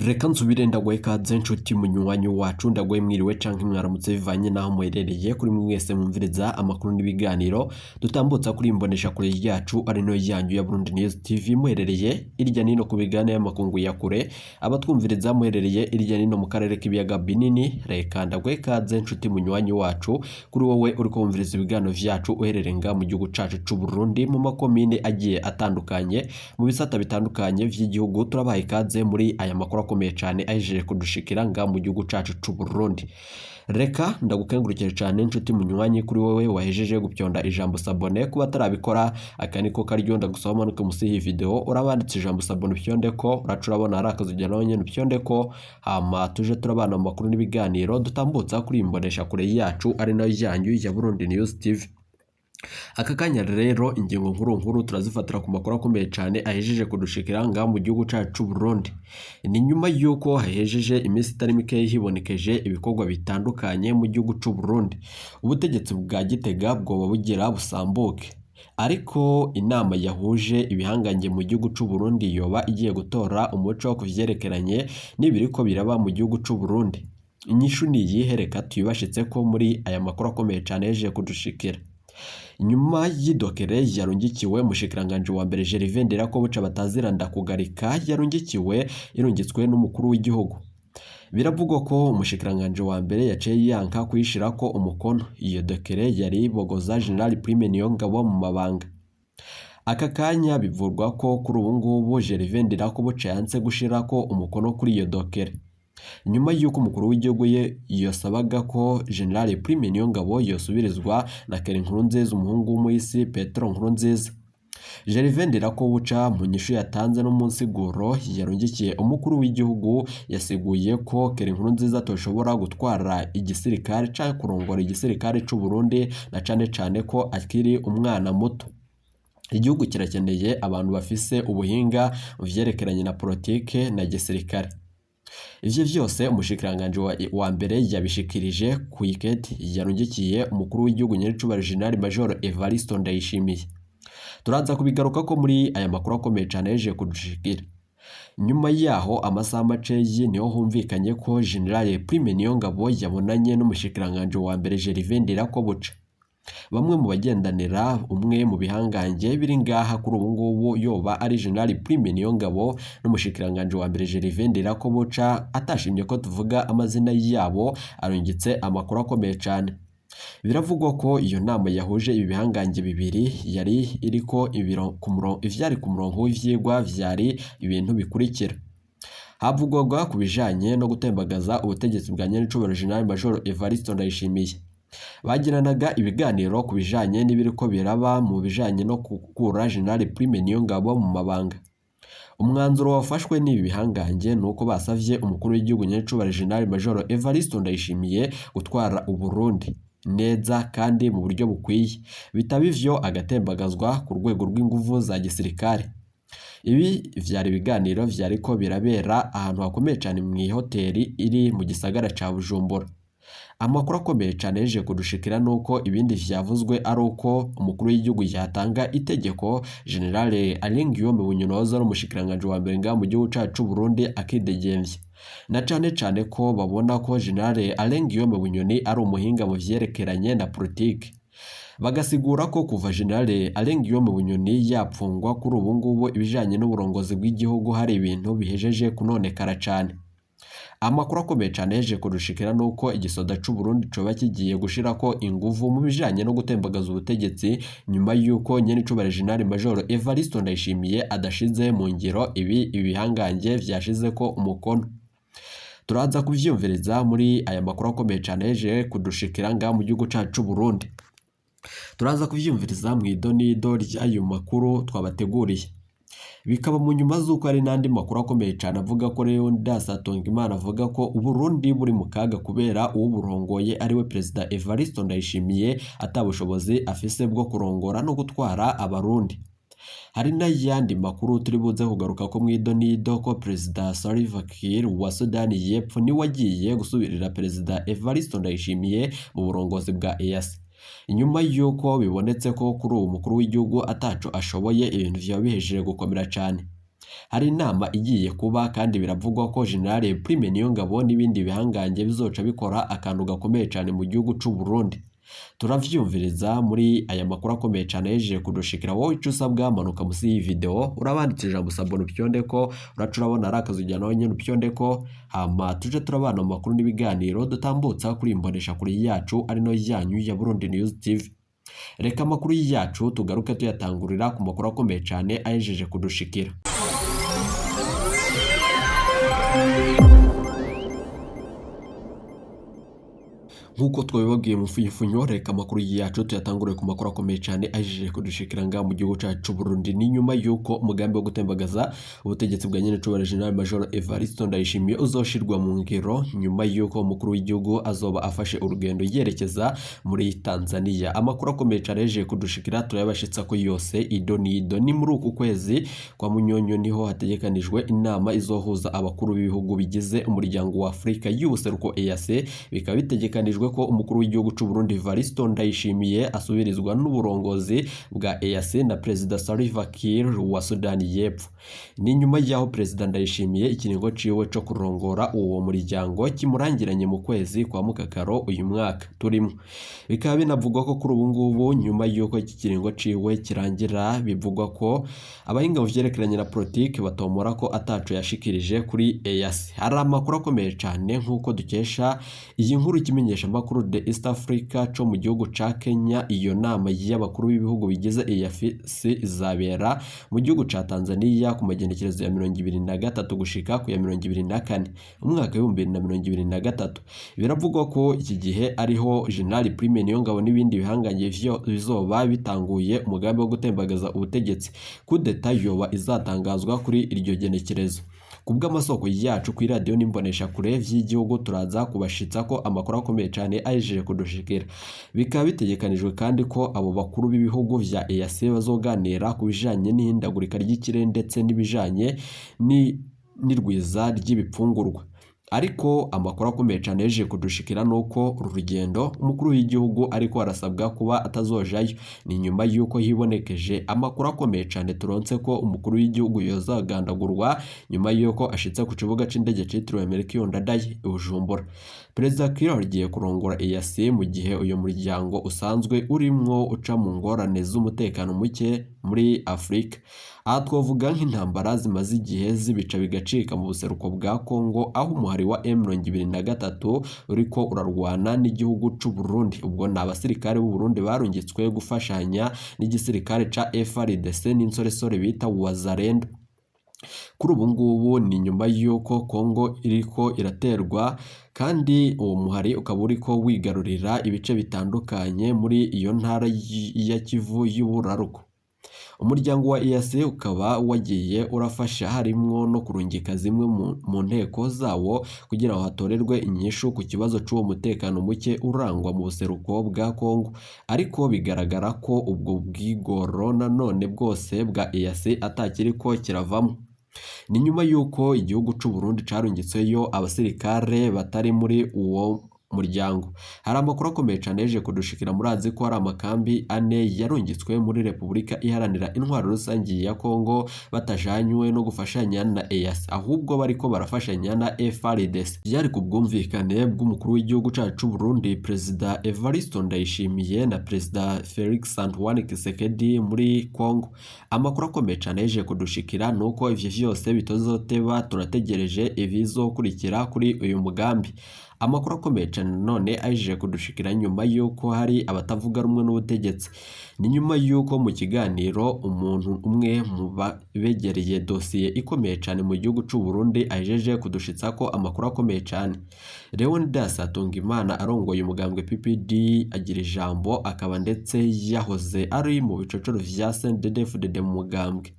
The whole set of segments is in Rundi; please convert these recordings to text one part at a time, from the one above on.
Reka nsubire ndaguhe ikaze nshuti munywanyi wacu, ndaguhe mwiriwe canke mwaramutse bivanye n'aho muherereye. Kuri mwese mwumviriza amakuru n'ibiganiro dutambutsa kuri imbonesha kure yacu ari no yanyu ya Burundi News TV, muherereye irya nino ku bigane y'amakungu ya kure, abatwumviriza muherereye irya nino mu karere k'ibiyaga binini, reka ndaguhe ikaze nshuti munywanyi wacu. Kuri wowe uriko wumviriza ibiganiro vyacu uherereye nga mu gihugu cacu c'u Burundi, mu makomine agiye atandukanye, mu bisata bitandukanye vy'igihugu, turabaha ikaze muri aya makuru akomeye cane ahejeje kudushikira nga mu gihugu cacu c'u Burundi. Reka ndagukengurukire cane nshuti munywanyi, kuri wowe wahejeje gupyonda ijambo s'abonner. Kuba atarabikora, aka niko karyo ndagusaba umanuke musi y'iyi video, urabanditse ijambo s'abonner, upyonde ko uraca urabona hari akazu nawe nyene upyonde ko, hama tuje turabana mu makuru n'ibiganiro dutambutsa kuri iyi mbonesha kure yacu ari nayo yanyu ya Burundi News TV. Aka kanya rero ingingo nkuru nkuru turazifatira ku makuru akomeye cyane ahejeje kudushikira ngaha mu gihugu cacu c'u Burundi. Ni nyuma y'uko hahejeje iminsi itari mike hibonekeje ibikorwa bitandukanye mu gihugu c'u Burundi. Ubutegetsi bwa Gitega bwoba bugira busambuke, ariko inama yahuje ibihangange mu gihugu c'u Burundi yoba igiye gutora umuco ku vyerekeranye n'ibiriko biraba mu gihugu c'u Burundi. Inyishu ni iyihe? Reka tuyibashitse ko muri aya makuru akomeye cyane ahejeje kudushikira. Nyuma y'idokere yarungikiwe umushikiranganji wa mbere Gervais Ndirakobuca batazira ndakugarika, yarungikiwe irungitswe n'umukuru w'igihugu, biravugwa ko umushikiranganji wa mbere yaciye yanka kuyishirako umukono. Iyo dokere yari Bogoza General Prime Niyongabo mu mabanga. Aka kanya bivurwa ko kuri ubu ngubu Gervais Ndirakobuca yanse gushirako umukono kuri iyo dokere, nyuma y'uko umukuru w'igihugu ye yasabaga ko General Prime Niyongabo yosubirizwa na Keri Nkurunziza, umuhungu w'umuhisi Petero Nkurunziza. Gervais Ndirakobuca mu nyishu yatanze no mu nsiguro yarungikiye umukuru w'igihugu, yasiguye ko Keri Nkurunziza atoshobora gutwara igisirikare canke kurongora igisirikare c'u Burundi, na cane cane ko akiri umwana muto. Igihugu kirakeneye abantu bafise ubuhinga mu vyerekeranye na politike na gisirikare. Ivyo vyose umushikiranganji wa mbere yabishikirije ku ikete yarungikiye umukuru w'igihugu nyenicubahiro General Major Evariste Ndayishimiye. Turaza kubigaruka ko muri aya makuru akomeye cane yaje kudushikira. Nyuma yaho amasaha maceyi niho humvikanye ko General Prime Niyongabo yabonanye n'umushikiranganji wa mbere Gervais Ndirakobuca. Bamwe mu bagendanira umwe mu bihangange biri ngaha kuri ubu ngubu, yoba ari General Prime Niyongabo n'umushikiranganji wa mbere Gervais Ndirakobuca, atashimye ko tuvuga amazina yabo, arungitse amakuru akomeye cane. Biravugwa ko iyo nama yahuje ibi bihangange bibiri yari iriko ivyari ku murongo w'ivyigwa vyari ibintu bikurikira. Havugwaga ku bijanye no gutembagaza ubutegetsi bwa nyenicubahiro General Major Evariste Ndayishimiye. Bagiranaga ibiganiro ku bijanye n'ibiriko biraba mu bijanye no gukura General Prime Niyongabo mu mabanga. Umwanzuro wafashwe n'ibi bihangange ni uko basavye umukuru w'igihugu nyenicubahiro General Major Evariste Ndayishimiye gutwara Uburundi neza kandi mu buryo bukwiye, bitaba ivyo agatembagazwa ku rwego rw'inguvu za gisirikare. Ibi vyari ibiganiro vyariko birabera ahantu hakomeye cane mw'ihoteli iri mu gisagara ca Bujumbura. Amakuru akomeye cane yaje kudushikira nuko ibindi vyavuzwe ari uko umukuru w'igihugu yatanga itegeko General Alain Guillaume Bunyoni ari umushikiranganji wa mbere ngaha mu gihugu cacu c'u Burundi akidegemvya, na cane cane ko babona ko General Alain Guillaume Bunyoni ari umuhinga mu vyerekeranye na politike. Bagasigura ko kuva General Alain Guillaume Bunyoni yapfungwa, kuri ubu ngubu ibijanye n'uburongozi bw'igihugu hari ibintu bihejeje kunonekara cane. Amakuru akomeye cane yaje kudushikira nuko igisoda c'u Burundi coba kigiye gushirako inguvu mu bijanye no gutembagaza ubutegetsi, nyuma y'uko nyenicubahiro General Major Evariste Ndayishimiye adashize mu ngiro ibi ibihangange vyashizeko umukono. Turaza kuvyiyumviriza muri aya makuru akomeye cane yaje kudushikira ngaha mu gihugu cacu c'u Burundi. Turaza kuvyiyumviriza mw'idonido ry'ayo makuru twabateguriye. Bikaba mu nyuma z'uko hari n'andi makuru akomeye cane avuga ko Leonidas Hatungimana avuga ko Uburundi buri mu kaga kubera uwuburongoye ariwe Perezida Evariste Ndayishimiye ata bushobozi afise bwo kurongora no gutwara Abarundi. Hari n'ayandi makuru turi buze kugaruka ko mw'idonido ko Perezida Salva Kiir wa Sudani y'Epfo niwe agiye gusubirira Perezida Evariste Ndayishimiye mu burongozi bwa EAC. Inyuma y'uko bibonetse ko kuri ubu umukuru w'igihugu ataco ashoboye, ibintu vyaba bihejeje gukomera cane. Hari inama igiye kuba kandi biravugwa ko General Prime Niyongabo n'ibindi bihangange bizoca bikora akantu gakomeye cane mu gihugu c'u Burundi. Turavyumviriza muri aya makuru akomeye cane yejeje kudushikira. Wowe ico usabwa, manuka musi y'iyi video urabanditse ijambo s'abonner upyondeko, uraca urabona ari akazu nawe nyene upyondeko, hama tuje turabana mu makuru n'ibiganiro dutambutsa kuri imbonesha kure yacu ari no yanyu ya Burundi News TV. Reka amakuru yacu tugaruke tuyatangurira ku makuru akomeye cane ayejeje kudushikira. Nk'uko twabibabwiye mu mfunyifunyo, reka amakuru yacu tuyatangurire ku makuru akomeye cyane ajeje kudushikira ngaha mu gihugu cyacu c'u Burundi. Ni nyuma y'uko umugambi wo gutembagaza ubutegetsi bwa nyenecubahiro General Major Evariste Ndayishimiye uzoshirwa mu ngiro nyuma y'uko umukuru w'igihugu azoba afashe urugendo yerekeza muri Tanzania. Amakuru akomeye cyane ajeje kudushikira turayabashitsa ko yose ido n'ido. Ni muri uku kwezi kwa Munyonyo niho hategekanijwe inama izohuza abakuru b'ibihugu bigize umuryango wa Afurika y'ubuseruko EAC. Bikaba bitegekanijwe ko umukuru w'igihugu c'u Burundi Evariste Ndayishimiye asubirizwa n'uburongozi bwa EAC na Perezida Salva Kiir wa Sudani y'Epfo. Ni nyuma y'aho Perezida Ndayishimiye ikiringo ciwe co kurongora uwo muryango kimurangiranye mu kwezi kwa Mukakaro uyu mwaka turimo. Bikaba binavugwa ko kuri ubu ngubu nyuma y'uko iki kiringo ciwe kirangira, bivugwa ko abahinga mu vyerekeranye na politike batomora ko ataco yashikirije kuri EAC. Hari amakuru akomeye cane nk'uko dukesha iyi nkuru ikimenyesha makuru de East Africa co mu gihugu ca Kenya. Iyo nama y'abakuru b'ibihugu bigize EAC izabera mu gihugu ca Tanzania ku magenekerezo ya 23 gushika ku ya 24 umwaka w'2023. Biravugwa ko iki gihe ariho General Prime Niyongabo n'ibindi bihangange bizoba bitanguye umugambi wo gutembagaza ubutegetsi. Kudeta yoba izatangazwa kuri iryo genekerezo. Kubw'amasoko yacu kuri radiyo n'imbonesha kure vy'igihugu, turaza kubashitsa ko amakuru akomeye cane ayejeje kudushikira. Bikaba bitegekanijwe kandi ko abo bakuru b'ibihugu vya EAC bazoganira ku bijanye n'ihindagurika ry'ikirere ndetse n'ibijanye n'irwiza ry'ibipfungurwa. Ariko amakuru akomeye cane yejeje kudushikira nuko uru rugendo umukuru w'igihugu ariko arasabwa kuba atazojayo. Ni nyuma y'uko hibonekeje amakuru akomeye cane turonse ko umukuru w'igihugu yozagandagurwa nyuma y'uko ashitse ku kibuga c'indege citiriwe Melchior Ndadaye i Bujumbura. Perezida Kiir agiye kurongora EAC mu gihe uyu muryango usanzwe urimwo uca mu ngorane z'umutekano muke muri Afurika. Aha twavuga nk'intambara zimaze igihe zibica bigacika mu buseruko bwa Congo, aho umuhari wa M23 uriko urarwana n'igihugu c'u Burundi. Ubwo ni abasirikare b'u Burundi barungitswe gufashanya n'igisirikare ca FARDC n'insoresore bita Wazalendo. Kuri ubu ngubu ni nyuma y'uko Congo iriko iraterwa kandi uwo muhari ukaba uriko wigarurira ibice bitandukanye muri iyo ntara ya Kivu y'Uburaruko. Umuryango wa EAC ukaba wagiye urafasha harimwo no kurungika zimwe mu nteko zawo kugira ngo hatorerwe inyishu ku kibazo c'uwo mutekano muke urangwa mu buseruko bwa Congo. Ariko bigaragara ko ubwo bwigoro nanone bwose bwa EAC atakiriko kiravamo. Ni nyuma y'uko igihugu c'u Burundi carungitseyo abasirikare batari muri uwo muryango. Hari amakuru akomeye cane yeje kudushikira. Murazi ko hari amakambi ane yarungitswe muri Repubulika Iharanira Intwaro Rusangi ya Congo batajanywe no gufashanya na EAC, ahubwo bariko barafashanya na FARDC. Byari ku bwumvikane bw'umukuru w'igihugu cacu c'u Burundi Perezida Evariste Ndayishimiye na Perezida Felix Antoine Tshisekedi muri Congo. Amakuru akomeye cane yeje kudushikira nuko ivyo vyose bitozoteba, turategereje ibizokurikira kuri uyu mugambi. Amakuru akomeye cane none aje kudushikira nyuma y'uko hari abatavuga rumwe n'ubutegetsi. Ni nyuma y'uko mu kiganiro umuntu umwe mu begereye dosiye ikomeye cane mu gihugu c'u Burundi ajeje kudushitsa ko amakuru akomeye cane. Leonidas Hatungimana arongoye umugambwe PPD agira ijambo, akaba ndetse yahoze ari mu bicocoro vya CNDD-FDD mu mugambwe.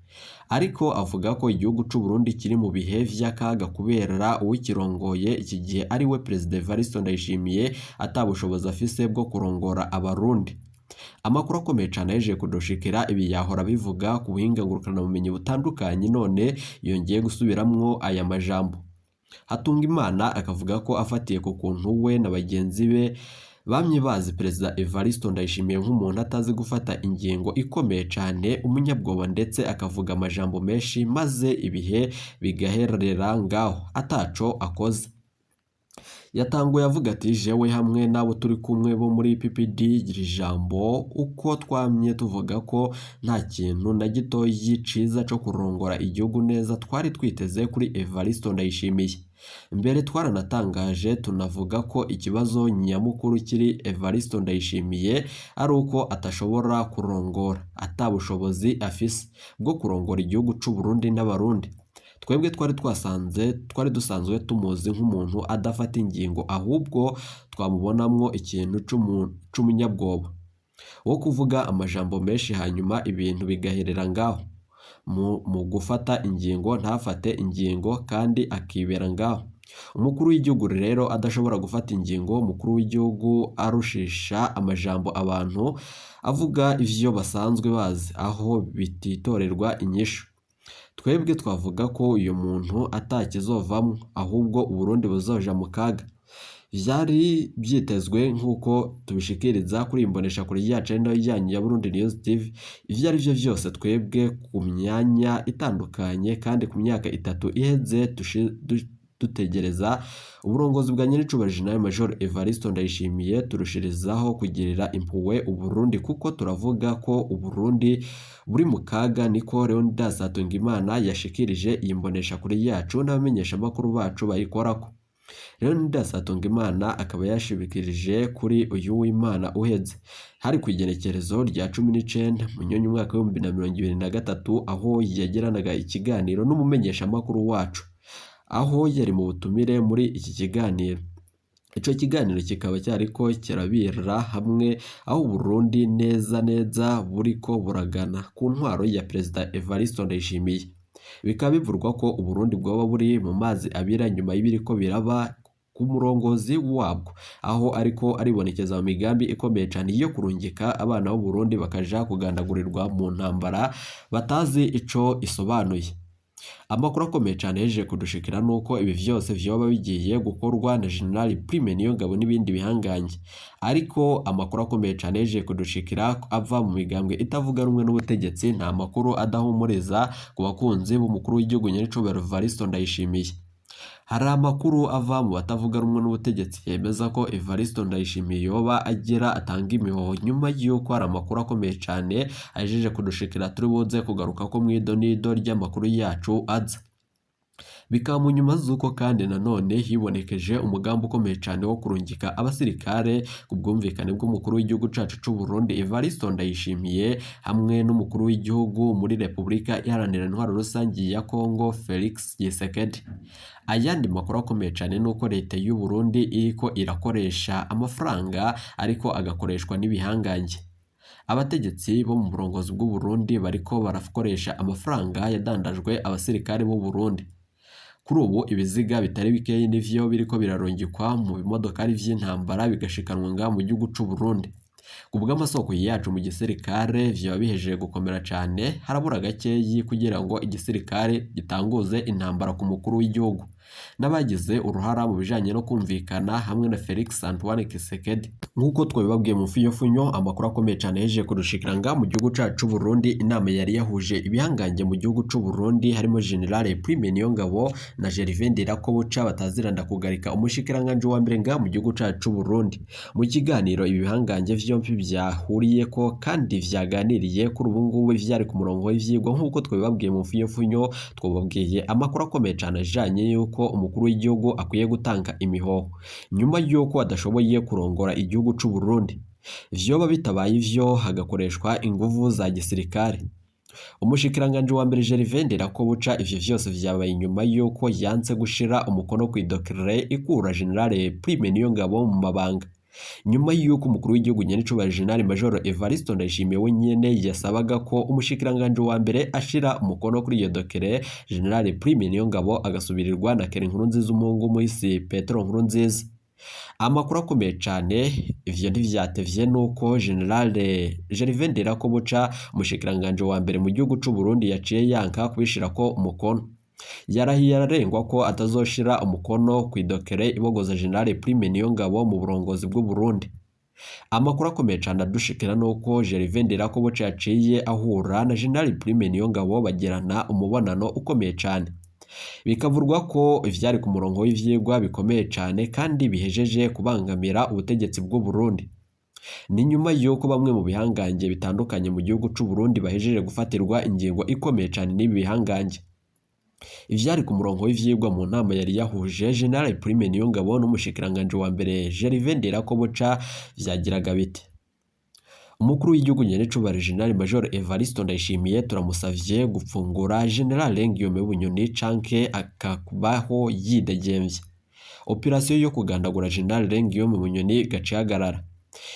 Ariko avuga ko igihugu c'u Burundi kiri mu bihe vy'akaga kubera uwikirongoye iki gihe ari we Perezida Evariste Ndayishimiye atabushobozi afise bwo kurongora abarundi. Amakuru akomeye cane yaje kudushikira, ibi yahora bivuga ku buhinga ngurukanabumenyi butandukanye, none yongeye gusubiramwo aya majambo. Hatungimana akavuga ko afatiye ku kuntu we na bagenzi be Bamye bazi Perezida Evariste Ndayishimiye nk'umuntu atazi gufata ingingo ikomeye cane, umunyabwoba ndetse akavuga amajambo menshi maze ibihe bigaherera ngaho ataco akoze. Yatanguye avuga ati jewe hamwe n'abo turi kumwe bo muri PPD iri jambo uko twamye tuvuga ko nta kintu na gitoyi ciza co kurongora igihugu neza twari twiteze kuri Evariste Ndayishimiye. Mbere twaranatangaje tunavuga ko ikibazo nyamukuru kiri Evariste Ndayishimiye ari uko atashobora kurongora, ata bushobozi afise bwo kurongora igihugu c'u Burundi n'Abarundi. Twebwe twari dusanzwe tumuzi nk'umuntu adafata ingingo ahubwo twamubonamwo ikintu c'umunyabwoba wo kuvuga amajambo menshi hanyuma ibintu bigaherera ngaho. Mu gufata ingingo ntafate ingingo kandi akibera ngaho. Umukuru w'igihugu rero adashobora gufata ingingo, umukuru w'igihugu arushisha amajambo abantu avuga ivyo basanzwe bazi aho bititorerwa inyishu. Twebwe twavuga ko uyu muntu atakizovamwo ahubwo Uburundi buzoja mu kaga. Vyari vyitezwe nk'uko tubishikiriza kuri imboneshakure yacu ari nayo yanyu ya Burundi News TV. Ivyo ari vyo vyose twebwe ku myanya itandukanye kandi ku myaka itatu iheze dutegereza uburongozi bwa nyenicubahiro Jenerali Major Evariste Ndayishimiye, turushirizaho kugirira impuhwe Uburundi kuko turavuga ko Uburundi buri mu kaga, niko Leonidas Hatungimana yashikirije iyi mboneshakure yacu n'abamenyeshamakuru bacu bayikorako. Leonidas Hatungimana akaba yashibikirije kuri uyu w'Imana uheze, hari ku igenekerezo rya 19 Munyonyo umwaka w'ibihumbi na mirongo ibiri na gatatu, aho yagiranaga ikiganiro n'umumenyeshamakuru wacu, aho yari mu butumire muri iki kiganiro. Ico kiganiro kikaba cyariko kirabira hamwe aho Uburundi neza neza buriko buragana ku ntwaro ya Perezida Evariste Ndayishimiye. Bikaba bivurwa ko Uburundi bwoba buri mu mazi abira nyuma y'ibiriko biraba ku murongozi wabwo, aho ariko aribonekeza mu migambi ikomeye cane yo kurungika abana b'Uburundi bakaja kugandagurirwa mu ntambara batazi ico isobanuye. Amakuru akomeye cane yahejeje kudushikira nuko ibi vyose vyoba bigiye gukorwa na General Prime Niyongabo n'ibindi bihangange. Ariko amakuru akomeye cane yahejeje kudushikira ava mu migambwe itavuga rumwe n'ubutegetsi, nta makuru adahumuriza ku bakunzi b'umukuru w'igihugu nyenicubahiro Evariste Ndayishimiye. Hari amakuru ava mu batavuga rumwe n'ubutegetsi yemeza ko Evariste Ndayishimiye yoba agira atanga imihoho nyuma y'uko hari amakuru akomeye cane ahejeje kudushikira turi buze kugaruka ko mw'idonido ry'amakuru yacu aza. Bikaba mu nyuma z'uko kandi nanone hibonekeje umugambi ukomeye cane wo kurungika abasirikare ku bwumvikane bw'umukuru w'igihugu cacu c'u Burundi Evariste Ndayishimiye hamwe n'umukuru w'igihugu muri Repubulika Iharanira Intwaro Rusangi ya Congo Felix Tshisekedi. Ayandi makuru akomeye cane nuko leta y'u Burundi iriko irakoresha amafaranga ariko agakoreshwa n'ibihangange. Abategetsi bo mu burongozi bw'u Burundi bariko barakoresha amafaranga yadandajwe abasirikare b'u Burundi. Kuri ubu ibiziga bitari bikeyi nivyo biriko birarungikwa mu bimodokari vy'intambara bigashikanwa ngaha mu gihugu c'u Burundi. Ku bw'amasoko yacu mu gisirikare vyoba bihejeje gukomera cane, harabura gakeyi kugira ngo igisirikare gitanguze intambara ku mukuru w'igihugu n'abagize uruhara mu bijanye no kumvikana hamwe na Felix Antoine Tshisekedi. Nk'uko twabibabwiye mu mfunyofunyo, amakuru akomeye cane yahejeje kudushikira ngaha mu gihugu cacu c'u Burundi, inama yari yahuje ibihangange mu gihugu c'u Burundi harimo General Prime Niyongabo na Gervais Ndirakobuca bataziranda kugarika umushikiranganji wa mbere ngaha mu gihugu cacu c'u Burundi. Mu kiganiro ibi bihangange vyompi vyahuriyeko kandi vyaganiriye kuri ubu ngubu vyari ku murongo w'ivyigwa, nk'uko twabibabwiye mu mfunyofunyo, twababwiye amakuru akomeye cane ajanye y'uko umukuru w'igihugu akwiye gutanga imihoho nyuma y'uko adashoboye kurongora igihugu c'u Burundi. Vyoba bitabaye ivyo hagakoreshwa inguvu za gisirikare. Umushikiranganji wa mbere Gervais Ndirakobuca ivyo vyose vyabaye inyuma y'uko yanse gushira umukono kw'idokere ikura General Prime Niyongabo mu mabanga. Nyuma y'uko umukuru w'igihugu nyenicubahiro General Major Evariste Ndayishimiye we nyene yasabaga ko umushikiranganji wa mbere ashira umukono kuri iyo dokere, General Prime Niyongabo agasubirirwa na Keri Nkurunziza umuhungu w'umuhisi Petero Nkurunziza. Amakuru akomeye cane ivyo ntivyatevye nuko General Gervais Ndirakobuca umushikiranganji wa mbere mu gihugu c'u Burundi yaciye yanka kubishirako umukono. Yarahiye ararengwa ko atazoshira umukono kw'idokere ibogoza General Prime Niyongabo mu burongozi bw'u Burundi. Amakuru akomeye cane adushikira nuko Gervais Ndirakobuca yaciye ahura na General Prime Niyongabo bagirana umubonano ukomeye cane. Bikavurwa ko ivyari ku murongo w'ivyigwa bikomeye cane kandi bihejeje kubangamira ubutegetsi bw'u Burundi. Ni nyuma y'uko bamwe mu bihangange bitandukanye mu gihugu c'u Burundi bahejeje gufatirwa ingingo ikomeye cane n'ibi bihangange. Ivyari ku murongo w'ivyigwa mu nama yari yahuje General Prime Niyongabo n'umushikiranganji wa mbere Gervais Ndirakobuca vyagiraga biti: Umukuru w'igihugu nyenecubahiro General Major Evariste Ndayishimiye turamusavye gupfungura General Guillaume Bunyoni canke akabaho yidegemvya. Operasiyo yo kugandagura General Guillaume Bunyoni gaca ihagarara.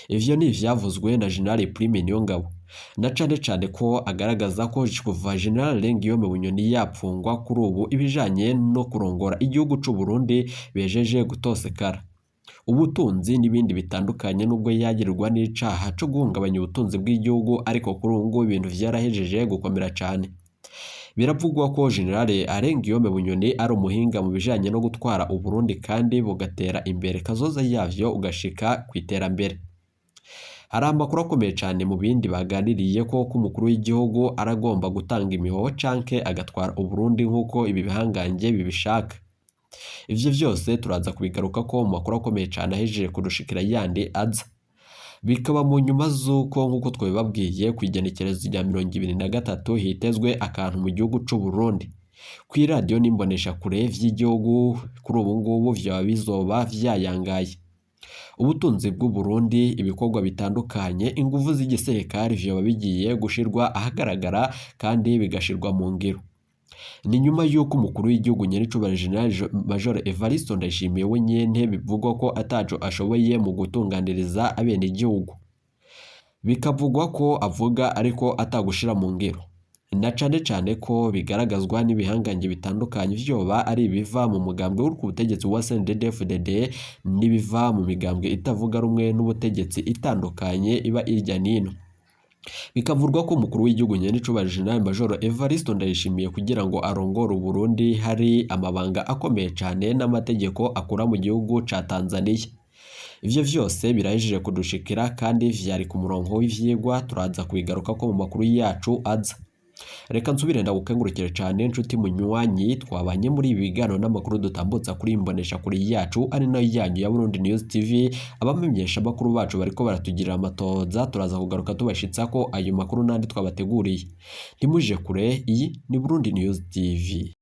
Ivyo ni ivyavuzwe na General Prime Niyongabo, na cane cane ko agaragaza ko kuva General Guillaume Bunyoni yapfungwa kuri ubu ibijanye no kurongora igihugu c'u Burundi bejeje gutosekara. Ubutunzi n'ibindi bitandukanye nubwo yagirirwa n'icaha co guhungabanya ubutunzi bw'igihugu, ariko kuri ubu ngubu ibintu vyarahejeje gukomera cane. Biravugwa ko General Alain Guillaume Bunyoni ari umuhinga mu bijanye no gutwara Uburundi kandi bugatera imbere kazoza yavyo ugashika kw'iterambere. Hari amakuru akomeye cane mu bindi baganiriye ko umukuru w'igihugu aragomba gutanga imihoho canke agatwara Uburundi nk'uko ibi bihangange bibishaka. Ivyo vyose turaza kubigarukako mu makuru akomeye cane ahejeje kudushikira yandi aza. Bikaba mu nyuma z'uko nk'uko twabibabwiye kw'igenekerezo rya 2023 hitezwe akantu mu gihugu c'u Burundi. Kw'iradiyo n'imboneshakure vy'igihugu kuri ubu ngubu vyoba bizoba vyayangaye. Ubutunzi bw'u Burundi, ibikorwa bitandukanye, inguvu z'igisirikare vyoba bigiye gushirwa ahagaragara kandi bigashirwa mu ngiro. Ni nyuma y'uko umukuru w'igihugu nyenecubahiro General Major Evariste Ndayishimiye we nyene bivugwa ko ataco ashoboye mu gutunganiriza abenegihugu. Bikavugwa ko avuga ariko atagushira mu ngiro. Na cane cane ko bigaragazwa n'ibihangange bitandukanye vyoba ari ibiva mu mugambwe uri ku butegetsi wa CNDD-FDD n'ibiva mu migambwe itavuga rumwe n'ubutegetsi itandukanye iba irya nino. Bikavurwa ko umukuru w'igihugu nyenecubahiro General Major Evariste Ndayishimiye kugira ngo arongore Uburundi hari amabanga akomeye cane n'amategeko akura mu gihugu ca Tanzania. Ivyo vyose birahejeje kudushikira kandi vyari ku murongo w'ivyigwa, turaza kubigarukako mu makuru yacu aza. Reka nsubire ndagukengurukire cane nshuti munywanyi twabanye muri ibi biganiro n'amakuru dutambutsa kuri imboneshakure yacu ari nayo yanyu ya Burundi News TV. Abamenyesha makuru bacu bariko baratugirira amatoza, turaza kugaruka tubashitsako ayo makuru n'andi twabateguriye. Ntimuje kure, iyi ni Burundi News TV.